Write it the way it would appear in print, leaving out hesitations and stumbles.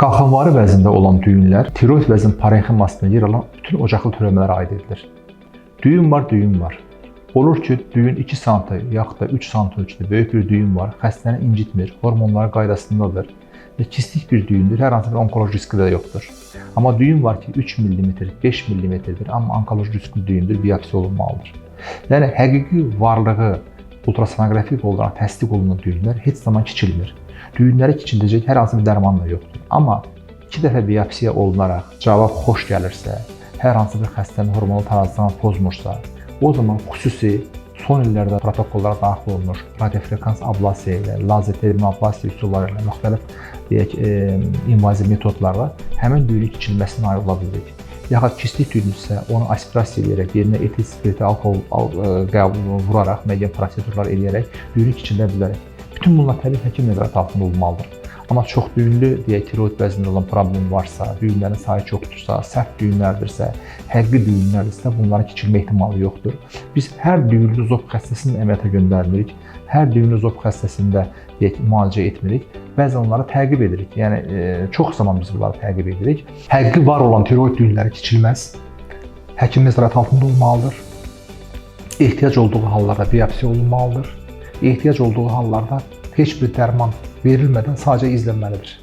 Qalxanvari vəznində olan düyünlər tiroid vəzin parenximasında yer alan bütün ocaqlı törəmələrə aid edilir. Düyün var, düyün var. Olur ki, düyün 2 sm yaxud da 3 sm ölçüdə böyük bir düyün var, xəstəni incitmir, hormonları qaydasındadır və kistik bir düyündür, hər hansı bir onkoloji riski də yoxdur. Amma düyün var ki, 3 mm, 5 mm-dir, amma onkoloji riskli düyündür, biopsiya olunmalıdır. Yəni həqiqi varlığı ultrasonoqrafik olaraq təsdiq olunan düyünlər heç zaman kiçilmir. Düyünləri kiçildəcək hər hansı bir dərman da yoxdur. Amma 2 dəfə biopsiya olunaraq cavab xoş gəlirsə, hər hansı bir xəstənin hormonal tarazlığını pozmursa, o zaman xüsusi son illərdə protokollara daxil olmuş radiofrekans ablasiya ilə, lazer termoablasiya üsulları ilə, müxtəlif deyək, invaziv metodlarla həmin düyünün kiçilməsinə nail ola bilirik. Yaxud kistik düyündürsə, onu aspirasiya edərək, yerinə etil spirti, alkohol vuraraq, müəyyən prosedurlar eləyərək düyünü kiçildə bilərik. Bütün bunlar təbii həkim nəzarəti altında olmalıdır. Amma çox düyünlü deyək tiroid vəznində olan problem varsa, düyünlərin sayı çoxdursa, sərt düyünlərdirsə, həqiqi düyünlərdirsə, bunların kiçilmə ehtimalı yoxdur. Biz hər düyünlü zob xəstəsini əməliyyata göndərmirik. Hər düyünlü zob xəstəsində deyək müalicə etmirik. Bəzən onları təqib edirik. Yəni çox zaman biz bunları təqib edirik. Həqiqi var olan tiroid düyünləri kiçilməz. Həkim nəzarəti altında olmalıdır. Ehtiyac olduğu hallarda biopsiya olunmalıdır. Ehtiyac olduğu hallarda heç bir dərman verilmədən sadəcə izlənməlidir.